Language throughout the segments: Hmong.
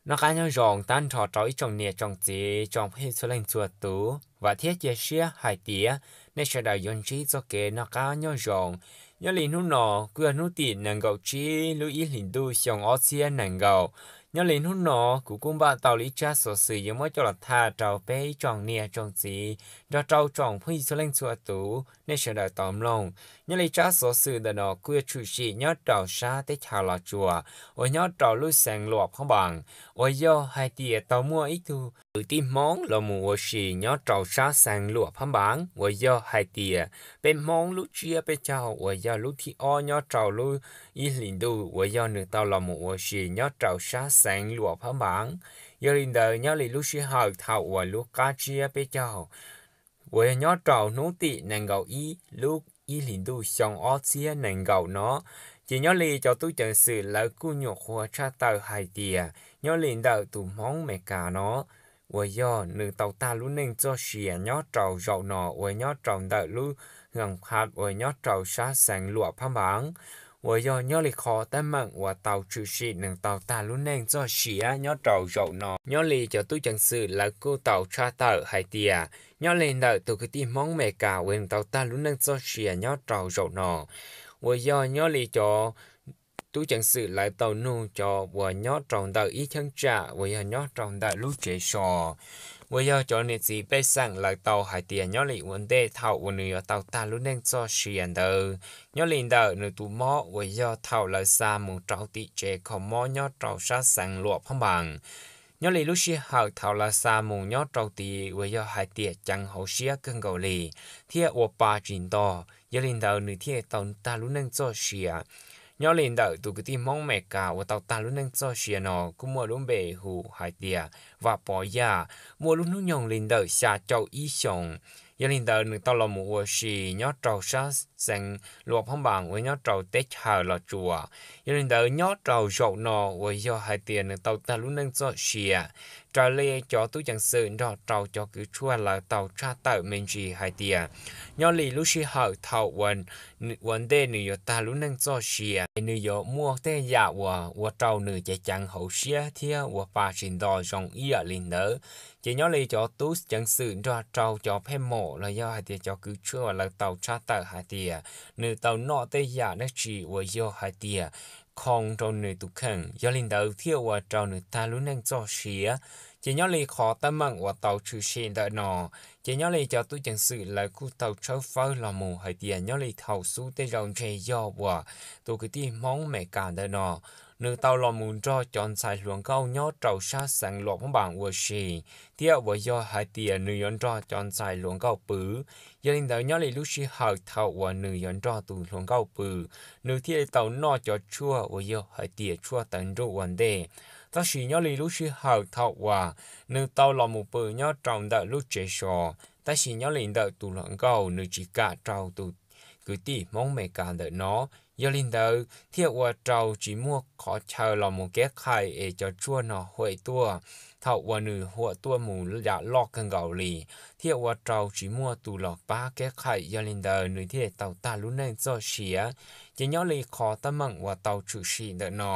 Noj qab nyob zoo tag nrho rau ib tsoom niam tsoom txiv tsoom phooj ywg txhua leej txhua tus, vam thiab cia siab hais tias nej sawv daws yuav ntsib txoj kev noj qab nyob zoo. Nyob li hnub no kuj yog hnub tim nees nkaum tsib lub ib hlis ntuj xyoo ob txhiab nees nkaum. Nyob li hnub no kuv kuj npaj tau li ib tsab xov xwm yuav muab coj los tham rau peb ib tsoom niam tsoom txiv nrog rau tsoom phooj ywg txhua leej txhua tus nej sawv daws tau mloog. Nyob li tsab xov xwm ntawm no kuj yuav tshwm sim nyob rau sab teb chaws Los Tsuas uas nyob rau lub xeev Luam Phab Npaas uas yog hais tias tau muaj ib tug kwv tij Hmoob los mus ua si nyob rau sab xeev Luam Phab Npaas uas yog hais tias peb Hmoob lub tsiab peb caug uas yog lub thib ob nyob rau lub ib hlis ntuj uas yog nws tau los mus ua si nyob rau sab xeev Luam Phab Npaas. Yog li ntawd nyob li lub sij hawm thaum uas lub qab tsiab peb caug uas yog nyob rau hnub tim nees nkaum ib lub ib hlis ntuj xyoo ob txhiab nees nkaum no, ces nyob li cov tub ceev xwm lawv kuj nyuam qhuav tshaj tawm hais tias nyob li ntawm tus Hmoob Amelikas no uas yog nws tau tag lub neej txoj sia nyob rau zaum no uas nyob rau ntawm lub hoo khab uas nyob rau sab xeev Luam Phab Npaas uas yog nyob li qhov teeb meem uas tau tshwm sim nws tau tag lub neej txoj sia nyob rau zaum no. Nyob li cov tub ceev xwm lawv kuj tau tshaj tawm hais tias nyob li ntawm tus kwv tij Hmoob Amelikas uas nws tau tag lub neej txoj sia nyob rau zaum no uas yog nyob li cov tub ceev xwm lawv tau nug cov uas nyob rau ntawm ib cheeb tsam uas yog nyob rau ntawm lub tsev so uas yog cov niam txiv pej xeem lawv tau hais tias nyob li ua ntej thaum uas nws yuav tau tag lub neej txoj sia ntawd, nyob li ntawm nws tus mob uas yog thaum lawv xa mus rau tim tsev kho mob nyob rau sab xeev Luam Phab Npaas, nyob li lub sij hawm thaum lawv xa mus nyob rau tid uas yog hais tias ceev hauv siab kawg nkaus li thiab ua pa tsis nto, yog li ntawd nws thiaj tau tag lub neej txoj sia. Nyob li ntawm tus kwv tij Hmoob Amelikas uas tau tag lub neej txoj sia no kuj muaj lub npe hu hais tias Vam Pov Yaj, muaj lub hnub nyoog li ntawm xya caum ib xyoos. Yog li ntawd nws tau los mus ua si nyob rau sab xeev Luam Phab Npaas uas nyob rau teb chaws Los Tsuas. Yog li ntawd nyob rau zaum no uas yog hais tias nws tau tag lub neej txoj sia, raws li cov tub ceev xwm nrog rau cov kws tshuaj lawv tau tshaj tawm me ntsis hais tias nyob li lub sij hawm thaum uas ua ntej nws yuav tag lub neej txoj sia es nws yuav muaj tej yam uas ua rau nws ceev ceev hauv siab thiab ua pa tsis nto zoo ib yam li ntawd. Ces nyob li cov tub ceev xwm nrog rau cov phej mom los yog hais tias cov kws tshuaj lawv tau tshaj tawm hais tias nws tau noj tej yam dab tsi uas yog hais tias khoo rau nws tus kheej, yog li ntawd thiaj ua rau nws tag lub neej txoj sia. Ces nyob li qhov teeb meem uas tau tshwm sim ntawm no, ces nyob li cov tub ceev xwm lawv kuj tau tshawb fawb los mus hais tias nyob li thaum xub tej zaum ntshe yog uas tus kwv tij Hmoob Amelikas ntawm no nws tau los mus nrog cov ntxhais hluas nkauj nyob rau sab xeev Luam Phab Npaas ua si, thiab uas yog hais tias nws yuav nrog cov ntxhais hluas nkauj pw. Yog li ntawd nyob li lub sij hawm thaum uas nws yuav nrog tus hluas nkauj pw, nws thiaj li tau noj cov tshuaj uas yog hais tias tshuaj tawv nruj ua ntej. Tab sis nyob li lub sij hawm thaum uas nws tau los mus pw nyob rau ntawm lub tsev so, tab sis nyob li ntawm tus hluas nkauj nws tsis kam rau tus kwv tij Hmoob Amelikas ntawm no. Yog li ntawd thiaj ua rau tsis muaj qhov chaw los mus kev qhais es cov tshuaj no huam tuaj. Thaum uas nws huam tuaj mus yam loj kawg nkaus li, thiaj ua rau tsis muaj tus los pab kev qhais, yog li ntawd nws thiaj tau tag lub neej txoj sia. Ces nyob li qhov teeb meem uas tau tshwm sim ntawm no,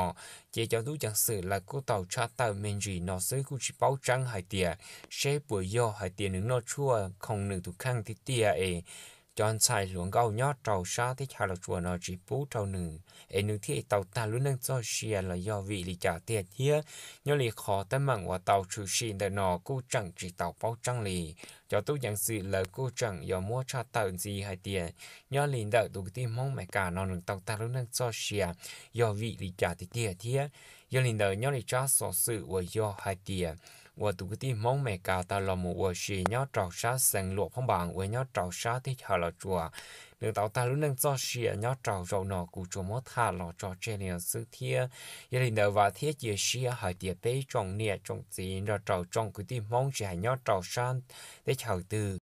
ces cov tub ceev xwm lawv kuj tau tshaj tawm me ntsis no xwb, kuj tsis paub tseeb hais tias seb puas yog hais tias nws noj tshuaj khoo nws tus kheej tiag tiag es cov ntxhais hluas nkauj nyob rau sab teb chaws Los Tsuas no tsis pub rau nws es nws thiaj tau tag lub neej txoj sia los yog vim li cas tiag thiab. Nyob li qhov teeb meem uas tau tshwm sim ntawm no kuj tseem tsis tau paub tseeb li. Cov tub ceev xwm lawv kuj tseem yuav muab tshaj tawm ntxiv hais tias nyob li ntawm tus kwv tij Hmoob Amelikas no nws tau tag lub neej txoj sia yog vim li cas tiag tiag thiab. Yog li ntawd nyob li tsab xov xwm uas yog hais tias uas tus kwv tij Hmoob Amelikas tau los mus ua si nyob rau sab xeev Luam Phab Npaas uas nyob rau sab teb chaws Los Tsuas, nws tau tag lub neej txoj sia nyob rau zaum no kuv tsuas muab tham los tso tseg li no xwb thiab. Yog li ntawd vam thiab cia siab hais tias peb tsoom niam tsoom txiv nrog rau tsoom kwv tij Hmoob tsis hais nyob rau sab teb chaws twg,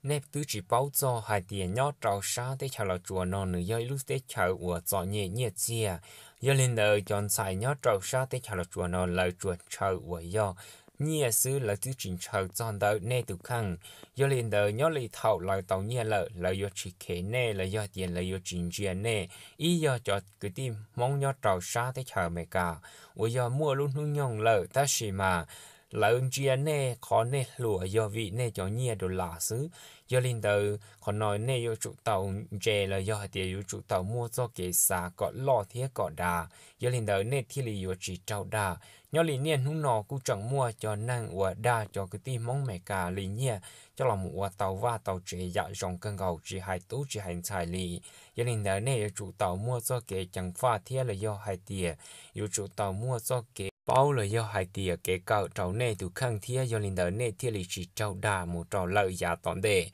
nej twb tsis paub txog hais tias nyob rau sab teb chaws Los Tsuas no nws yog ib lub teb chaws uas txom nyem nyiaj txiag. Yog li ntawd cov ntxhais nyob rau sab teb chaws Los Tsuas no lawv tsuas ntshaw uas yog nyiaj xwb, lawv twb tsis ntshaw txog ntawm nej tus kheej. Yog li ntawd nyob li thaum lawv tau nyiaj lawm, lawv yuav tsis khev nej los yog tias lawv yuav tsis ntsia nej. Ib yog cov kwv tij Hmoob nyob rau sab teb chaws Amelikas uas yog muaj lub hnub nyoog lawm, tab sis mas lawv ntsia nej qhov nej hluas yog vim nej cov nyiaj dollar xwb. Yog li ntawd qhov no nej yuav tsum tau ntse los yog hais tias yuav tsum tau muaj txoj kev xav kom loj thiab kom dav, yog li ntawd nej thiaj li yuav tsis raug dag. Nyob li niaj hnub no kuj tseem muaj cov neeg uas dag cov kwv tij Hmoob Amelikas li nyiaj coj los mus ua tau vaj tau tsev yam zoo kawg nkaus, tsis hais tub tsis hais ntxhais li. Yog li ntawd nej yuav tsum tau muaj txoj kev ceev faj thiab los yog hais tias yuav tsum tau muaj txoj kev paub los yog hais tias kev kawm rau nej tus kheej thiab, yog li ntawd nej thiaj li tsis raug dag mus rau lawm yav tom ntej.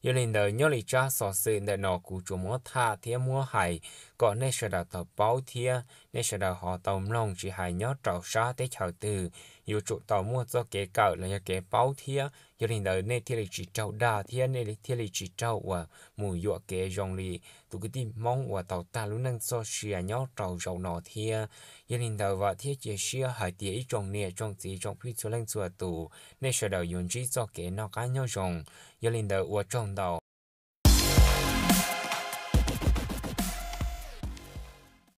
Yog li ntawd nyob li tsab xov xwm ntawm no kuv tsuas muab tham thiab muab hais kom nej sawv daws tau paub thiab nej sawv daws ho tau mloog, tsis hais nyob rau sab teb chaws twg yuav tsum tau muaj txoj kev kawm los yog kev paub thiab, yog li ntawd nej thiaj li tsis raug dag thiab nej thiaj li tsis raug uas mus yuam kev zoo li tus kwv tij Hmoob uas tau tag lub neej txoj sia nyob rau zaum no thiab. Yog li ntawd vam thiab cia siab hais tias ib tsoom niam tsoom txiv tsoom phooj ywg txhua leej txhua tus, nej sawv daws yuav ntsib txoj kev noj qab nyob zoo. Yog li ntawd ua tsaug ntau.